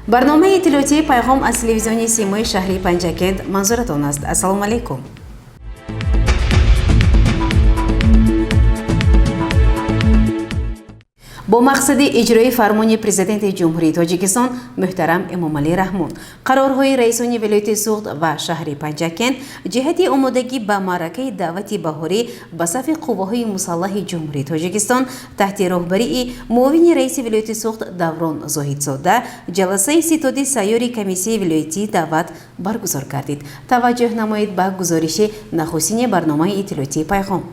Барномаи иттилоотии «Пайғом» аз телевизиони Симои шаҳри Панҷакент манзуратон аст. Ассалому алайкум. Бо мақсади иҷрои фармони Президенти Ҷумҳурии Тоҷикистон муҳтарам Эмомалӣ Раҳмон, қарорҳои раисони вилояти Суғд ва шаҳри Панҷакент ҷиҳати омодагӣ ба маъракаи даъвати баҳорӣ ба сафи қувваҳои мусаллаҳи Ҷумҳурии Тоҷикистон таҳти роҳбарии муовини раиси вилояти Суғд Даврон Зоҳидзода ҷаласаи ситоди сайёри комиссияи вилоятии даъват баргузор гардид. Таваҷҷӯҳ намоед ба гузориши нахустини барномаи иттилоотии «Пайғом».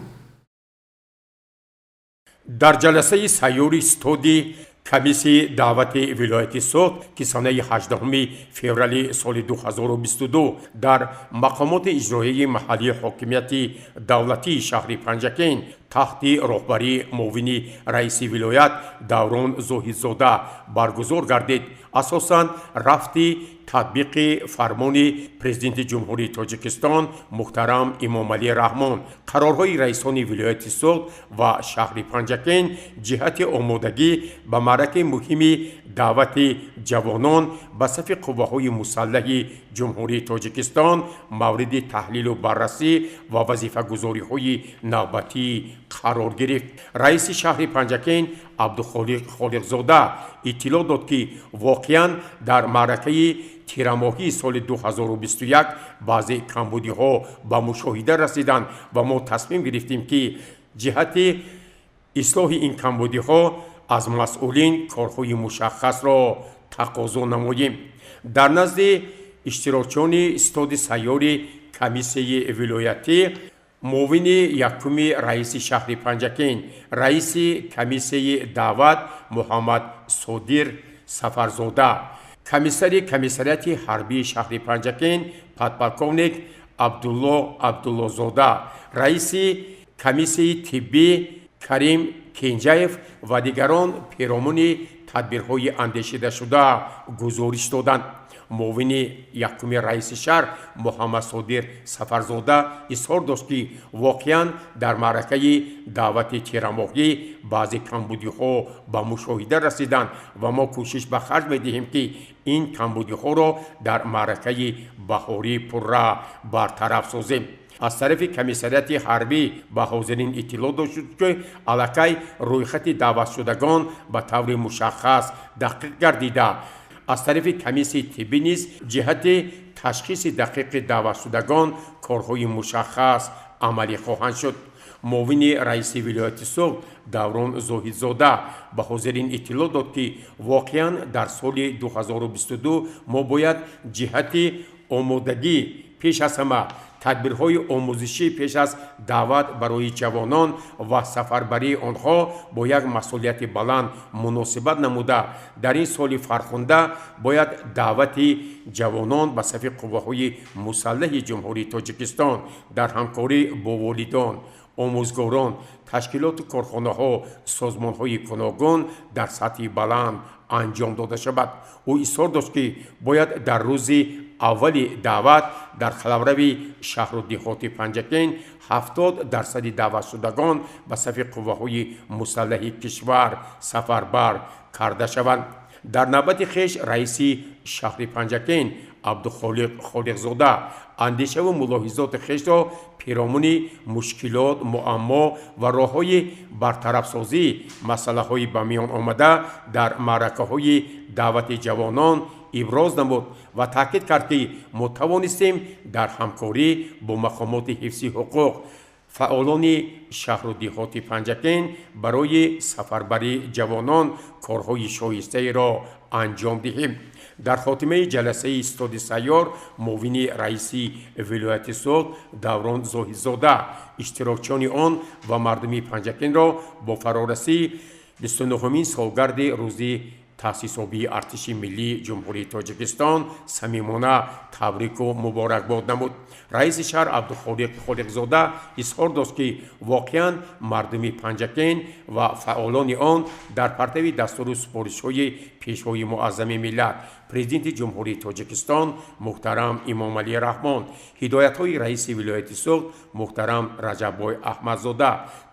Дар ҷаласаи сайёри ситоди комиссияи даъвати вилояти Суғд, ки санаи 18 феврали соли 2022 дар мақомоти иҷроияи маҳаллии ҳокимияти давлатии шаҳри Панҷакент таҳти роҳбарии муовини раиси вилоят Даврон Зоҳидзода баргузор гардид, асосан рафти татбиқи фармони Президенти Ҷумҳурии Тоҷикистон муҳтарам Эмомалӣ Раҳмон, қарорҳои раисони вилояти Суғд ва шаҳри Панҷакент ҷиҳати омодагӣ ба маъракаи муҳими даъвати ҷавонон ба сафи қувваҳои мусаллаҳи Ҷумҳурии Тоҷикистон мавриди таҳлилу баррасӣ ва вазифагузориҳои навбатӣ қарор гирифт. Раиси шаҳри Панҷакент Абдухолиқ Холиқзода иттилоъ дод, ки воқеан дар маъракаи тирамоҳии соли 2021 баъзе камбудиҳо ба мушоҳида расиданд ва мо тасмим гирифтем, ки ҷиҳати ислоҳи ин камбудиҳо аз масъулин корҳои мушаххасро тақозо намоем. Дар назди иштирокчиёни ситоди сайёри комиссияи вилоятӣ муовини якуми раиси шаҳри Панҷакент, раиси комиссияи даъват Муҳаммад Содир Сафарзода, комиссари комиссариати ҳарбии шаҳри Панҷакент подполковник Абдулло Абдуллозода, раиси комиссияи тиббӣ Карим Кенҷаев ва дигарон перомуни тадбирҳои андешидашуда гузориш доданд. Муовини якуми раиси шаҳр Муҳаммадсодир Сафарзода изҳор дошт, ки воқеан дар маъракаи даъвати тирамоҳӣ баъзе камбудиҳо ба мушоҳида расиданд ва мо кӯшиш ба харҷ медиҳем, ки ин камбудиҳоро дар маъракаи баҳорӣ пурра бартараф созем. Аз тарафи комиссариати ҳарбӣ ба ҳозирин иттилоъ дод шуд, ки аллакай рӯйхати даъватшудагон ба таври мушаххас дақиқ гардида, аз тарафи комиссияи тиббӣ низ ҷиҳати ташхиси дақиқи даъватшудагон корҳои мушаххас амалӣ хоҳанд шуд. Муовини раиси вилояти Суғд Даврон Зоҳидзода ба ҳозирин иттилоъ дод, ки воқеан дар соли 2022 мо бояд ҷиҳати омодагӣ, пеш аз ҳама тадбирҳои омӯзишӣ пеш аз даъват барои ҷавонон ва сафарбарии онҳо бо як масъулияти баланд муносибат намуда, дар ин соли фархунда бояд даъвати ҷавонон ба сафи қувваҳои мусаллаҳи Ҷумҳурии Тоҷикистон дар ҳамкорӣ бо волидон, омӯзгорон, ташкилоту корхонаҳо, созмонҳои гуногун дар сатҳи баланд анҷом дода шавад. Ӯ изҳор дошт, ки бояд дар рӯзи аввали даъват дар қаламрави шаҳру деҳоти Панҷакент 70% даъватшудагон ба сафи қувваҳои мусаллаҳи кишвар сафарбар карда шаванд. Дар навбати хеш раиси шаҳри Панҷакент Абдухолиқ Холиқзода андешаву мулоҳизоти хешро перомуни мушкилот, муаммо ва роҳҳои бартарафсозии масъалаҳои ба миён омада дар маъракаҳои даъвати ҷавонон иброз намуд ва таъкид кард, ки мо тавонистем дар ҳамкорӣ бо мақомоти ҳифзи ҳуқуқ, фаъолони шаҳру деҳоти Панҷакент барои сафарбарии ҷавонон корҳои шоистаеро анҷом диҳем. Дар хотимаи ҷаласаи ситоди сайёр муовини раиси вилояти Суғд Даврон Зоҳидзода иштирокчиёни он ва мардуми Панҷакентро бо фарорасии 29-умин солгарди рӯзи таъсисёбии Артиши миллии Ҷумҳурии Тоҷикистон самимона табрику муборакбод намуд. Раиси шаҳр Абдухолиқ Холиқзода изҳор дошт, ки воқеан мардуми Панҷакент ва фаъолони он дар партави дастуру супоришҳои Пешвои Муаззами миллат, Президенти Ҷумҳурии Тоҷикистон муҳтарам Эмомалӣ Раҳмон, ҳидоятҳои раиси вилояти Суғд муҳтарам Раҷаббой Аҳмадзода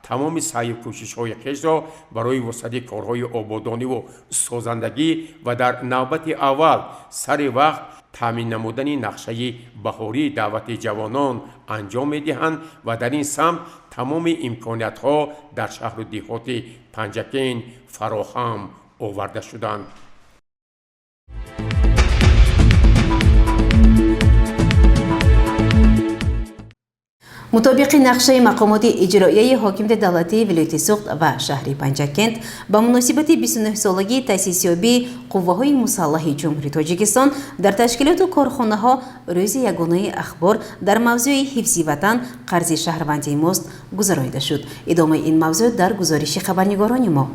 тамоми саъю кӯшишҳои хешро барои вусъати корҳои ободониву созандагӣ ва дар навбати аввал сари вақт таъмин намудани нақшаи баҳории даъвати ҷавонон анҷом медиҳанд ва дар ин самт тамоми имкониятҳо дар шаҳру деҳоти Панҷакент фароҳам оварда шуданд. Мутобиқи нақшаи мақомоти иҷроияи ҳокимияти давлатии вилояти Суғд ва шаҳри Панҷакент ба муносибати 29-солагии таъсисёбии қувваҳои мусаллаҳи Ҷумҳурии Тоҷикистон дар ташкилоту корхонаҳо рӯзи ягонаи ахбор дар мавзӯи ҳифзи ватан қарзи шаҳрвандии мост гузаронида шуд. Идомаи ин мавзӯъ дар гузориши хабарнигорони мо.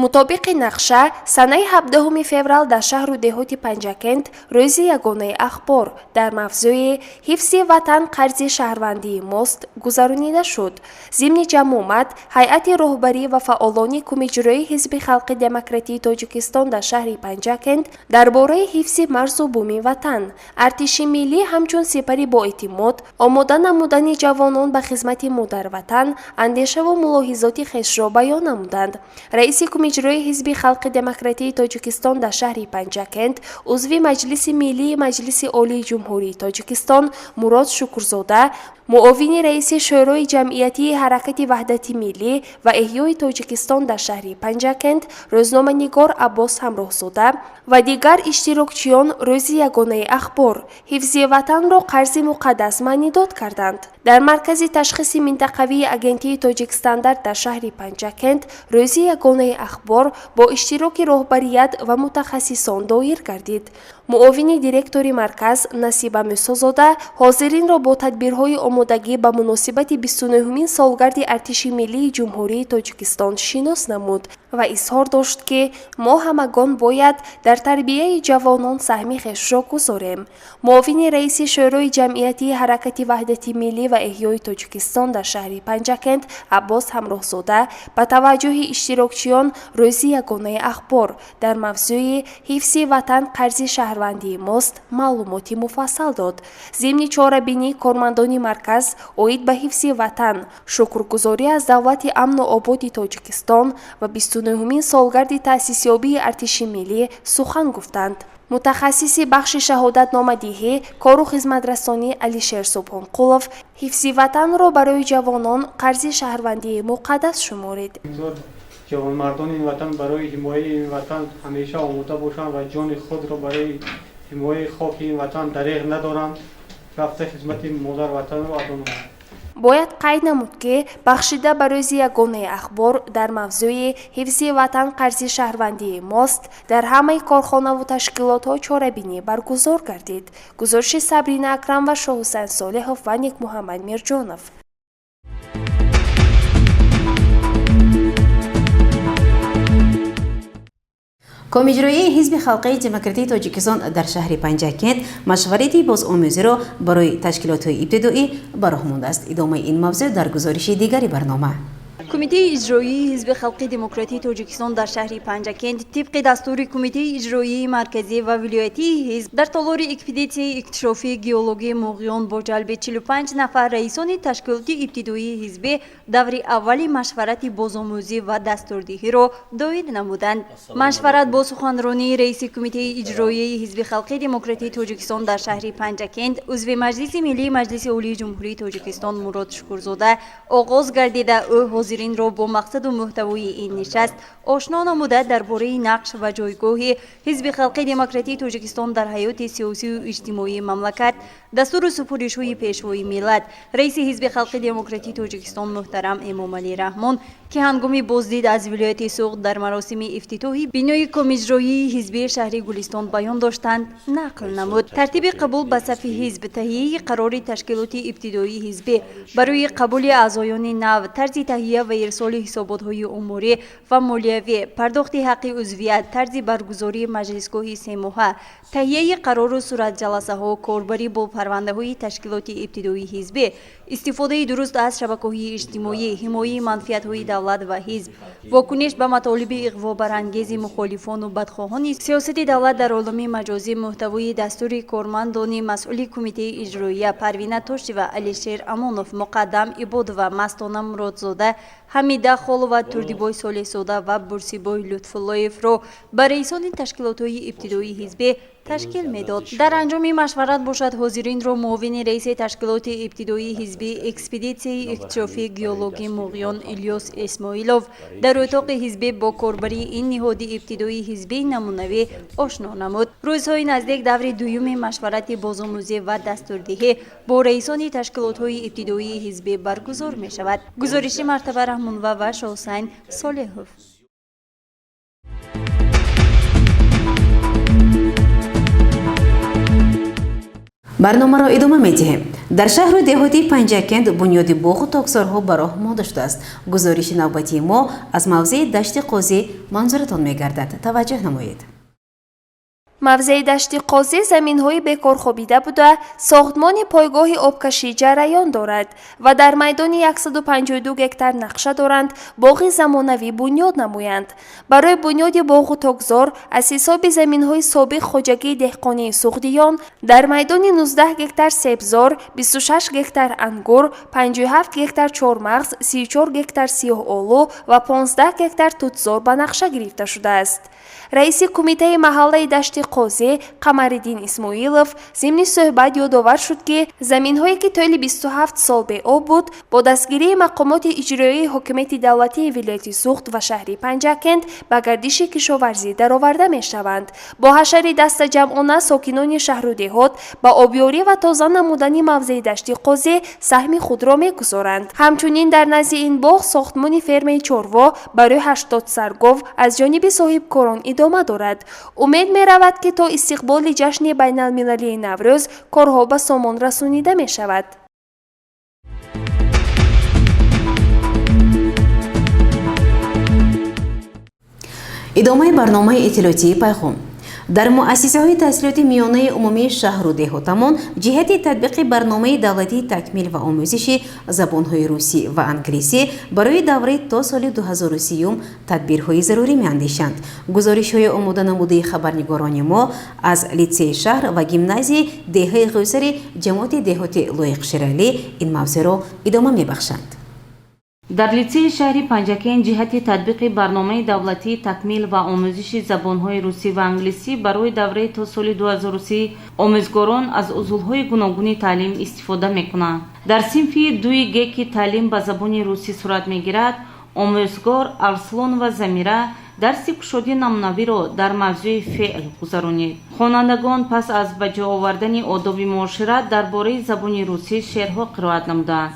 Мутобиқи нақша, санаи 17 феврал дар шаҳру деҳоти Панҷакент рӯзи ягонаи ахбор дар мавзӯи ҳифзи ватан қарзи шаҳрвандии мост гузаронида шуд. Зимни ҷамъомад, ҳайати роҳбарӣ ва фаъолони Кумиҷрои Ҳизби Халқи Демократии Тоҷикистон дар шаҳри Панҷакент дар бораи ҳифзи марзу буми ватан, артиши миллӣ ҳамчун сипари боэътимод, омода намудани ҷавонон ба хизмати модарватан андешаву мулоҳизоти хешро баён намуданд. Раиси Кумиҷрои Ҳизби Халқи Демократии Тоҷикистон дар шаҳри Панҷакент, узви Маҷлиси Миллии Маҷлиси Олии Ҷумҳурии Тоҷикистон Мурод Шукрзода, муовини раиси Шӯрои ҷамъиятии Ҳаракати Ваҳдати Миллӣ ва Эҳёи Тоҷикистон дар шаҳри Панҷакент, рӯзноманигор Аббос Ҳамроҳзода ва дигар иштирокчиён рӯзи ягонаи ахбор ҳифзи ватанро қарзи муқаддас маънидод карданд. Дар маркази ташхиси минтақавии Агентии Тоҷикстандарт дар шаҳри Панҷакент рӯзи ягонаи ахбор бо иштироки роҳбарият ва мутахассисон доир гардид. Муовини директори марказ Насиба Мусозода ҳозиринро бо тадбирҳои омодагӣ ба муносибати 29-умин солгарди артиши миллии Ҷумҳурии Тоҷикистон шинос намуд ва изҳор дошт, ки мо ҳамагон бояд дар тарбияи ҷавонон саҳми хешро гузорем. Муовини раиси Шӯрои ҷамъиятии Ҳаракати Ваҳдати Миллӣ ва Эҳёи Тоҷикистон дар шаҳри Панҷакент Аббос Ҳамроҳзода ба таваҷҷӯҳи иштирокчиён рӯзи ягонаи ахбор дар мавзӯи ҳифзи ватан қарзи шаҳрвандии мост маълумоти муфассал дод. Зимни чорабинии кормандони марказ оид ба ҳифзи ватан, шукргузорӣ аз давлати амну ободи Тоҷикистон ва 29-умин солгарди таъсисёбии артиши миллӣ сухан гуфтанд. Мутахассиси бахши шаҳодатномадиҳӣ, кору хизматрасонӣ Алишер Субҳонқулов ҳифзи ватанро барои ҷавонон қарзи шаҳрвандии муқаддас шуморид. Ҷавонмардони ин ватан барои ҳимояи ин ватан ҳамеша омода бошанд ва ҷони худро барои ҳимояи хоки ин ватан дареғ надоранд, рафта хизмати модарватанро адо намоянд. Бояд қайд намуд, ки бахшида ба рӯзи ягонаи ахбор дар мавзӯи ҳифзи ватан қарзи шаҳрвандии мост дар ҳамаи корхонаву ташкилотҳо чорабинӣ баргузор гардид. Гузориши Сабрина Акрам ва Шоҳусайн Солиҳов ва Некмуҳаммад Мирҷонов. Комиҷроии Ҳизби Халқии Демократии Тоҷикистон дар шаҳри Панҷакент машварати бозомӯзиро барои ташкилотҳои ибтидоӣ ба роҳ мондааст. Идомаи ин мавзӯъ дар гузориши дигари барнома. Кумитаи иҷроии Ҳизби Халқи Демократии Тоҷикистон дар шаҳри Панҷакент тибқи дастури Кумитаи иҷроии марказӣ ва вилоятии ҳизб дар толори экспедитсияи иктишофии геологии Муғиён бо ҷалби 45 нафар раисони ташкилоти ибтидоии ҳизбӣ даври аввали машварати бозомӯзӣ ва дастурдиҳиро доир намуданд. Машварат бо суханронии раиси Кумитаи иҷроияи Ҳизби Халқи Демократии Тоҷикистон дар шаҳри Панҷакент, узви Маҷлиси Миллии Маҷлиси Олии Ҷумҳурии Тоҷикистон Мурод Шукурзода оғоз гардида, ӯ ҳозиринро бо мақсаду муҳтавои ин нишаст ошно намуда, дар бораи нақш ва ҷойгоҳи Ҳизби Халқи Демократии Тоҷикистон дар ҳаёти сиёсию иҷтимоии мамлакат, дастуру супоришҳои Пешвои миллат, раиси Ҳизби Халқи Демократии Тоҷикистон муҳтарам Эмомалӣ Раҳмон, ки ҳангоми боздид аз вилояти Суғд дар маросими ифтитоҳи бинои комиҷроии ҳизбии шаҳри Гулистон баён доштанд, нақл намуд. Тартиби қабул ба сафи ҳизб, таҳияи қарори ташкилоти ибтидоии ҳизбӣ барои қабули аъзоёни нав, тарзи таҳия Таҳия ва ирсоли ҳисоботҳои оморӣ ва молиявӣ, пардохти ҳаққи узвият, тарзи баргузории маҷлисгоҳи семоҳа, таҳияи қарору суратҷаласаҳо, корбарӣ бо парвандаҳои ташкилоти ибтидоии ҳизбӣ, истифодаи дуруст аз шабакаҳои иҷтимоӣ, ҳимояи манфиатҳои давлат ва ҳизб, вокуниш ба матолиби иғвобарангези мухолифону бадхоҳони сиёсати давлат дар олами маҷозӣ муҳтавои дастури кормандони масъули Кумитаи иҷроия Парвина Тошева, Алишер Амонов, Муқаддам Ибодова, Мастона Муродзода, Ҳамида Холова, Турдибой Солеҳзода ва Бурсибой Лютфуллоевро ба раисони ташкилотҳои ибтидоии ҳизбӣ ташкил медод. Дар анҷоми машварат бошад, ҳозиринро муовини раиси ташкилоти ибтидоии ҳизбӣ экспедитсияи иктишофии геологии Муғиён Илёс Исмоилов дар утоқи ҳизбӣ бо корбарии ин ниҳоди ибтидоии ҳизбии намунавӣ ошно намуд. Рӯзҳои наздик даври дуюми машварати бозомӯзӣ ва дастурдиҳӣ бо раисони ташкилотҳои ибтидоии ҳизбӣ баргузор мешавад. Гузориши Мартаба Раҳмонова ва Шоҳусайн Солеҳов. Барномаро идома медиҳем. Дар шаҳру деҳоти Панҷакент бунёди боғу токзорҳо ба роҳ монда шудааст. Гузориши навбатии мо аз мавзеи Дашти Қозӣ манзуратон мегардад. Таваҷҷӯҳ намоед. Мавзеи Дашти Қозӣ заминҳои бекорхобида буда, сохтмони пойгоҳи обкашӣ ҷараён дорад ва дар майдони 152 гектар нақша доранд боғи замонавӣ бунёд намоянд. Барои бунёди боғу токзор аз ҳисоби заминҳои собиқ хоҷагии деҳқонии Суғдиён дар майдони 19 гектар себзор, 26 гектар ангур, 57 гектар чормағз, 34 гектар сиёҳолу ва 15 гектар тутзор ба нақша гирифта шудааст. Раиси кумитаи маҳаллаи Дашти Қозӣ Қамариддин Исмоилов зимни суҳбат ёдовар шуд, ки заминҳое ки тӯли 27 сол беоб буд, бо дастгирии мақомоти иҷроияи ҳокимияти давлатии вилояти Суғд ва шаҳри Панҷакент ба гардиши кишоварзӣ дароварда мешаванд. Бо ҳашари дастаҷамъона сокинони шаҳру деҳот ба обёрӣ ва тоза намудани мавзеи Дашти Қозӣ саҳми худро мегузоранд. Ҳамчунин дар назди ин боғ сохтмони фермаи чорво барои 80 саргов аз ҷониби соҳибкорон идома дорад. Умед меравад, ки то истиқболи ҷашни байналмилалии Наврӯз корҳо ба сомон расонида мешавад. Идомаи барномаи иттилоотии Пайғом. Дар муассисаҳои таҳсилоти миёнаи умумии шаҳру деҳотамон ҷиҳати татбиқи барномаи давлатии такмил ва омӯзиши забонҳои русӣ ва англисӣ барои давраи то соли 2030 тадбирҳои зарурӣ меандешанд. Гузоришҳои омода намудаи хабарнигорони мо аз литсеи шаҳр ва гимназияи деҳаи Ғӯсари ҷамоати деҳоти Лоиқ Шералӣ ин мавзеъро идома мебахшанд. Дар литсеи шаҳри Панҷакент ҷиҳати татбиқи барномаи давлатии такмил ва омӯзиши забонҳои русӣ ва англисӣ барои давраи то соли 2030 омӯзгорон аз усулҳои гуногуни таълим истифода мекунанд. Дар синфи дуи ге ки таълим ба забони русӣ сурат мегирад, омӯзгор Арслонова Замира дарси кушодии намунавиро дар мавзӯи феъл гузаронид. Хонандагон пас аз ба ҷо овардани одоби муошират дар бораи забони русӣ шеърҳо қироат намуданд.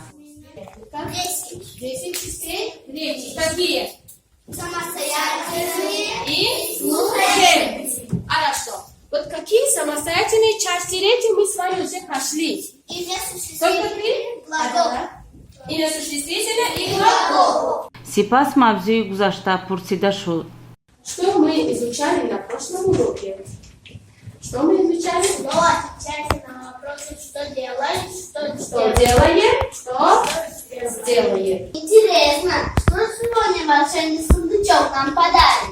10 частей речи. Какие? Самостоятельные и слухаемые. Хорошо. Вот какие самостоятельные части речи мы с вами уже прошли? Имя Только три? существительное, глагол. Имя существительное и глагол. Сипас мавзӯи гузашта пурсида шуд. Что мы изучали на прошлом уроке? Что мы изучали? Что отвечайте на вопросы, что делаешь, что Что делаем, что сделаем. Интересно, что сегодня волшебный сундучок нам подарит?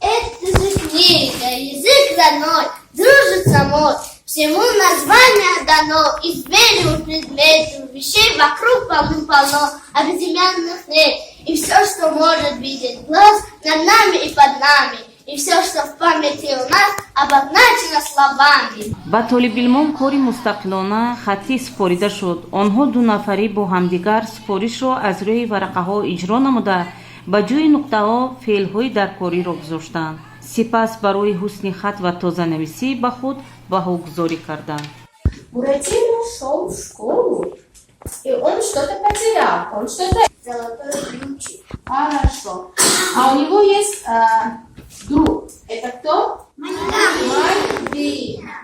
Это же книга, язык родной, дружит со мной. Всему название дано, и зверю, и предмету, вещей вокруг полным-полно, а безымянных нет. И все, что может видеть глаз, над нами и под нами. И все, что в памяти у нас, обозначено словами. Ба толибилмон кори мустақилона хаттӣ супорида шуд. Онҳо дунафарӣ бо ҳамдигар супоришро аз рӯи варақаҳо иҷро намуда, ба ҷои нуқтаҳо феълҳои даркориро гузоштанд. Сипас барои ҳусни хат ва тозанависӣ ба худ баҳогузорӣ карданд. Буратино шел в школу, и он что-то потерял. Он что-то... Золотой ключик. Хорошо. А у него есть друг. Это кто? Мальвина.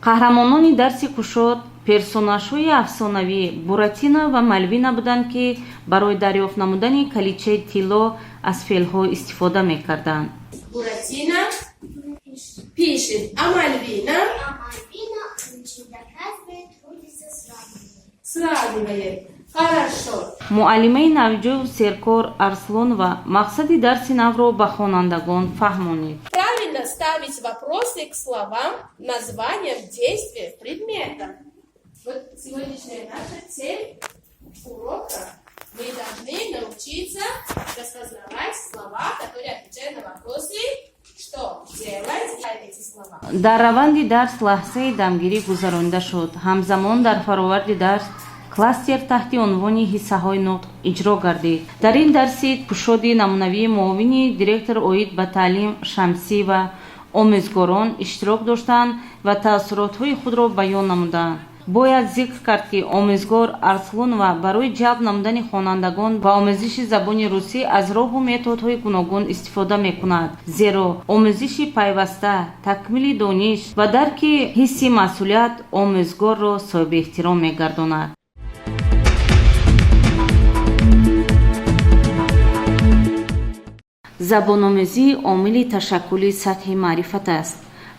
Қаҳрамонони дарси кушод Персонажҳои афсонавӣ Буратино ва Малвина буданд, ки барои дарёфт намудани калидчаи тилло аз фелҳо истифода мекарданд. Буратино пишет, а Мальвина? А Мальвина учит, доказывает, трудится, сравнивает. Сравнивает. Хорошо. Муаллимаи навҷӯ Серкор Арслонова мақсади дарси навро ба хонандагон фаҳмонид. Правильно ставить вопросы к словам, названиям, действиям, предметам. Вот сегодняшняя наша цель урока. Мы должны научиться распознавать слова, которые отвечают на вопросы, что делать эти слова. Дар раванди дарс лаҳзаи дамгирӣ гузаронида шуд. Ҳамзамон дар фароварди дарс кластер таҳти унвони ҳиссаҳои нутқ иҷро гардид. Дар ин дарси кушоди намунавии муовини директор оид ба таълим Шамсиева, омӯзгорон иштирок доштанд ва таассуротҳои худро баён намуданд. Бояд зикр кард, ки омӯзгор Арслонова барои ҷалб намудани хонандагон ба омӯзиши забони русӣ аз роҳу методҳои гуногун истифода мекунад, зеро омӯзиши пайваста, такмили дониш ва дарки ҳисси масъулият омӯзгорро соҳиби эҳтиром мегардонад. Забономӯзӣ омили ташаккули сатҳи маърифат аст.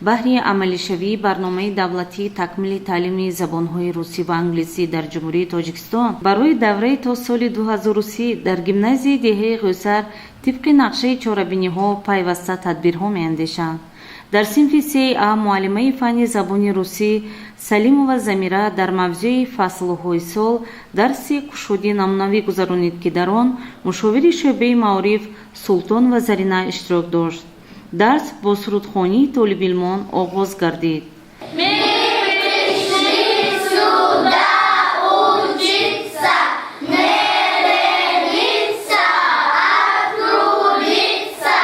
Баҳри амалишавии барномаи давлатии такмили таълими забонҳои русӣ ва англисӣ дар Ҷумҳурии Тоҷикистон барои давраи то соли 2030 дар гимназияи деҳаи Ғӯсар тибқи нақшаи чорабиниҳо пайваста тадбирҳо меандешанд. Дар синфи сеи А муаллимаи фанни забони русӣ Салимова Замира дар мавзӯи фаслҳои сол дарси кушодии намунавӣ гузаронид, ки дар он мушовири шӯъбаи маориф Султон ва Зарина иштирок дошт. Дарс бо сурудхонии толибилмон оғоз гардид. Мы пришли сюда учиться, не лениться, а трудиться.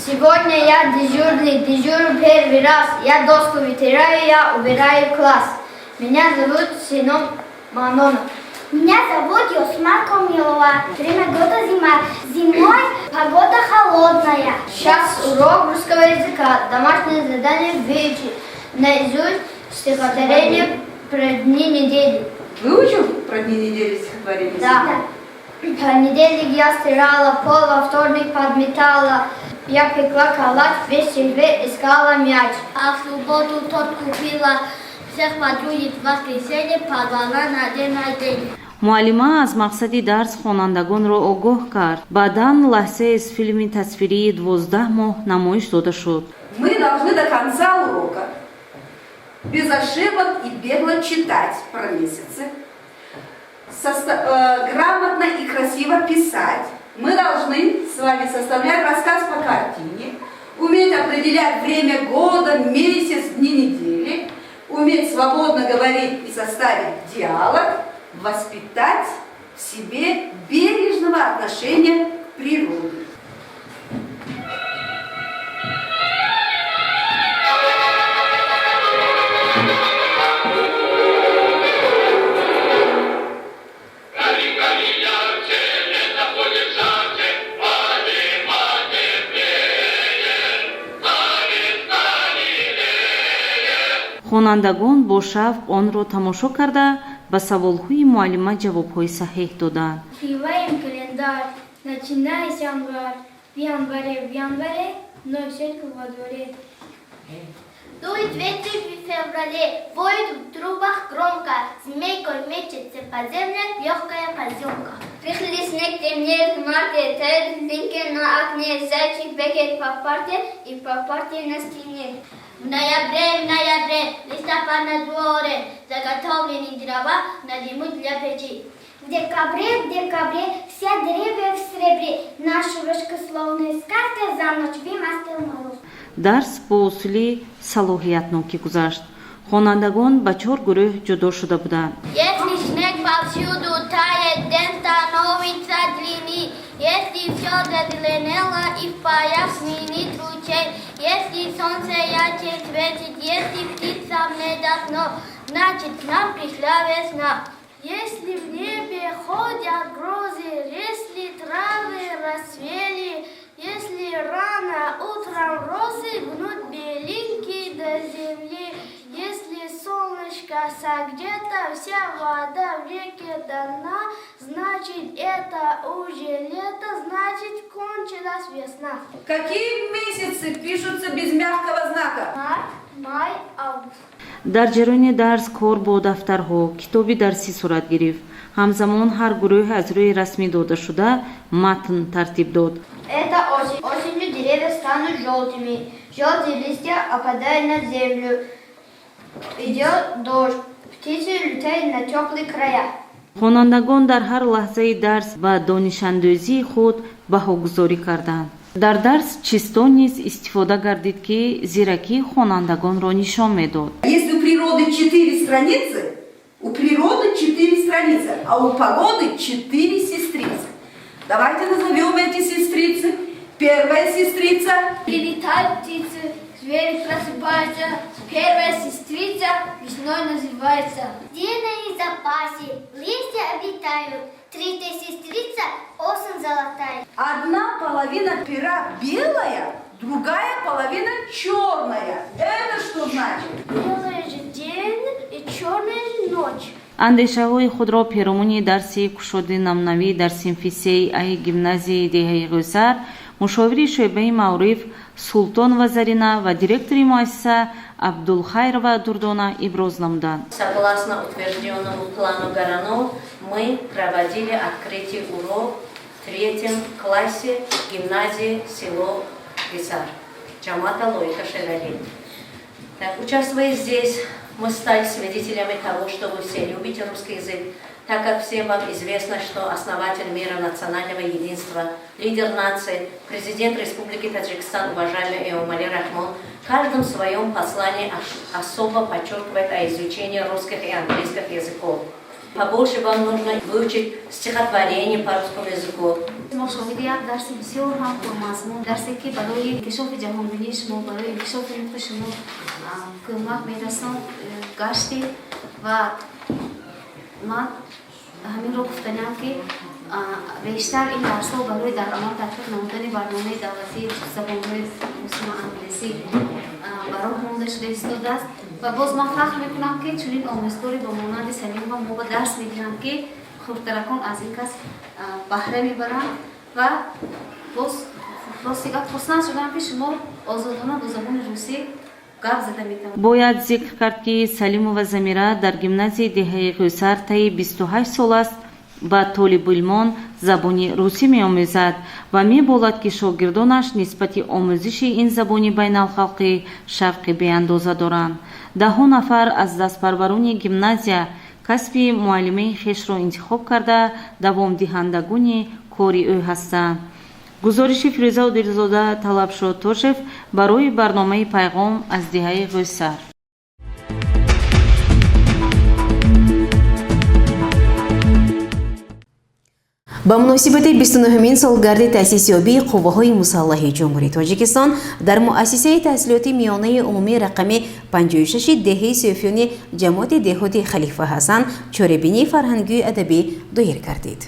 Сегодня я дежурный, дежурю первый раз. Я доску вытираю, я убираю класс. Меня зовут Сином Манона. Меня зовут Юсма Комилова. Время года зима. Зимой погода холодная. Сейчас урок русского языка. Домашнее задание выучить наизусть стихотворение про дни недели. Выучил про дни недели стихотворение? Да. Понедельник я стирала пол, во вторник подметала. Я пекла калач, весь четверг искала мяч. А в субботу торт купила. Всех подруги в воскресенье позвала на день рождения. Муаллима аз мақсади дарс хонандагонро огоҳ кард. Баъдан лаҳзае аз филми тасвирии 12 моҳ намоиш дода шуд. Мы должны до конца урока без ошибок и бегло читать про месяцы, грамотно и красиво писать. Мы должны с вами составлять рассказ по картине, уметь определять время года, месяц, дни недели, уметь свободно говорить и составить диалог, воспитать в себе бережного отношения к природе. Хонандагон бо шавқ онро тамошо карда, ба саволҳои муаллима ҷавобҳои саҳеҳ доданд. Открываем календарь, начиная с январь. В январе, ночь во дворе. Дует ветер в феврале, воет в трубах громко, змейкой мечется по земле легкая поземка. Рыхлый снег темнеет в марте, тают льдинки на окне, зайчик бегает по парте и по парте на стене. В ноябре, листопад на дворе, заготовлены дрова на зиму для печи. В декабре, все деревья в серебре, наша ручка словно сказка, за ночь вымостил мороз. Дарс бо усули салоҳиятнокӣ гузашт. Хонандагон ба чор гурӯҳ ҷудо шуда буданд. Если снег повсюду тает, день становится длинней. Если все зазеленело и в полях звенит ручей, если солнце ярче светит, если птицам не до снов, значит, к нам пришла весна. Если в небе ходят грозы, если травы расцвели, если рано утром розы гнут беленькие до земли, если солнышко согрето Вся вода в реке дана, значит, это уже лето, значит, кончилась весна. Какие месяцы пишутся без мягкого знака? Март, май, август. Дар ҷараёни дарс кор бо дафтарҳо, китоби дарсӣ сурат гирифт. Ҳамзамон ҳар гурӯҳ аз рӯи расми додашуда матн тартиб дод. Это осень. Осенью деревья станут желтыми. Желтые листья опадают на землю. Идет дождь. Птицы летают на теплые края. Хонандагон дар ҳар лаҳзаи дарс ба донишандӯзии худ баҳогузорӣ карданд. Дар дарс чистон низ истифода гардид, ки зиракии хонандагонро нишон медод. Если у природы четыре страницы, у природы четыре страницы, а у погоды четыре сестрицы. Давайте назовем эти сестрицы. Первая сестрица. Прилетают птицы, звери просыпаются. Первая сестрица весной называется. Где на запасе листья обитают. Третья сестрица осень золотая. Одна половина пера белая, другая половина черная. Это что значит? Белый же день и черная же ночь. Андешаҳои худро перомуни дарси кушоди намунавӣ дар синфи сеи аи гимназияи деҳаи Ғӯсар мушовири шӯъбаи маориф Султонова Зарина ва директори муассиса Абдулхайрова Дурдона иброз намуданд. Согласно утвержденному плану гороно, мы проводили открытый урок в третьем классе гимназии село Гисар, Джамата Лойка Шерали. Так, участвуя здесь, мы стали свидетелями того, что вы все любите русский язык, так как всем вам известно, что основатель мира национального единства, лидер нации, президент Республики Таджикистан, уважаемый Эмомали Рахмон, в каждом своем послании особо подчеркивает о изучении русских и английских языков. Побольше вам нужно выучить стихотворение по русскому языку. Мо шоҳиди як дарси бисёр ҳам пурмазмун, дарсе ки барои инкишофи ҷаҳонбинии шумо, барои инкишофи нутқи шумо кӯмак мерасон гаштед ва ман ҳаминро гуфтаниам, ки бештар ин дарсҳо барои дар амал татбиқ намудани барномаи давлатии забонҳои русӣ ва англисӣ ба роҳ монда шуда истодааст. Ва боз ман фахр мекунам, ки чунин омӯзгоре ба монанди Салимова мо ба дарс медиҳам, ки хурдтаракон аз ин кас баҳра мебаранд. Ва боз рости гап, хурсанд шудам, ки шумо озодона бо забони русӣ гап зада метавонед. Бояд зикр кард, ки Салимова Замира дар гимназияи деҳаи Ғӯсар таи 28 сол аст ба толибилмон забони русӣ меомӯзад ва меболад, ки шогирдонаш нисбати омӯзиши ин забони байналхалқӣ шавқи беандоза доранд. Даҳҳо нафар аз дастпарварони гимназия касби муаллимаи хешро интихоб карда, давомдиҳандагони кори ӯ ҳастанд. Гузориши Фирӯза Одилзода, Талабшо Тошев барои барномаи «Пайғом» аз деҳаи Ғӯсар. Ба муносибати 29-ҳумин солгарди таъсисёбии Қувваҳои мусаллаҳи Ҷумҳурии Тоҷикистон дар муассисаи таҳсилоти миёнаи умумии рақами 56 деҳаи Сӯфиёни ҷамоати деҳоти Халифа Ҳасан чорабинии фарҳангию адабӣ доир гардид.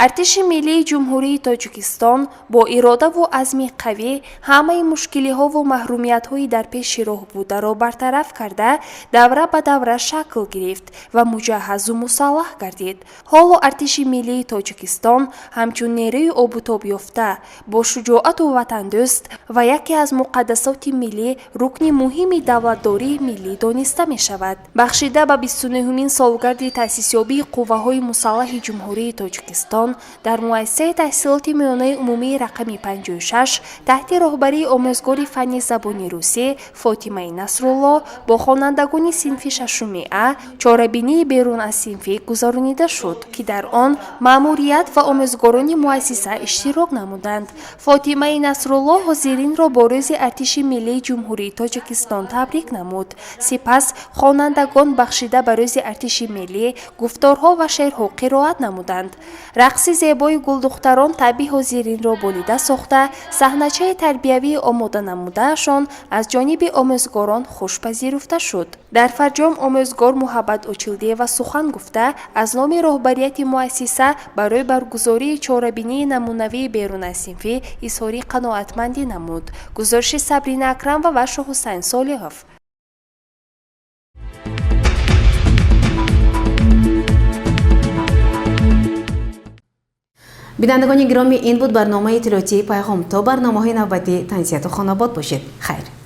Артиши миллии Ҷумҳурии Тоҷикистон бо иродаву азми қавӣ ҳамаи мушкилиҳову маҳрумиятҳои дар пеши роҳ бударо бартараф карда, давра ба давра шакл гирифт ва муҷаҳҳазу мусаллаҳ гардид. Ҳоло Артиши миллии Тоҷикистон ҳамчун нерӯи обутоб ёфта, бо шуҷоату ватандӯст ва яке аз муқаддасоти миллӣ, рукни муҳими давлатдории миллӣ дониста мешавад. Бахшида ба 29-ҳумин солгарди таъсисёбии Қувваҳои мусаллаҳи Ҷумҳурии Тоҷикистон дар муассисаи таҳсилоти миёнаи умумии рақами 56 таҳти роҳбарии омӯзгори фанни забони русӣ Фотимаи Насрулло бо хонандагони синфи шашуми А чорабинии берун аз синфӣ гузаронида шуд, ки дар он маъмурият ва омӯзгорони муассиса иштирок намуданд. Фотимаи Насрулло ҳозиринро бо Рӯзи Артиши миллии Ҷумҳурии Тоҷикистон табрик намуд. Сипас хонандагон бахшида ба Рӯзи Артиши миллӣ гуфторҳо ва шеърҳо қироат намуданд. Рақси зебои гулдухтарон табъи ҳозиринро болида сохта, саҳначаи тарбиявии омода намудаашон аз ҷониби омӯзгорон хуш пазируфта шуд. Дар фарҷом омӯзгор Муҳаббат Очилдиева сухан гуфта, аз номи роҳбарияти муассиса барои баргузории чорабинии намунавии беруназсинфӣ изҳори қаноатмандӣ намуд. Гузориши Сабрина Акрамова ва Шоҳҳусайн Солиҳов. Бинандагони гиромӣ, ин буд барномаи иттилоотии «Пайғом». То барномаҳои навбатӣ тансиҳату хонобод бошед. Хайр.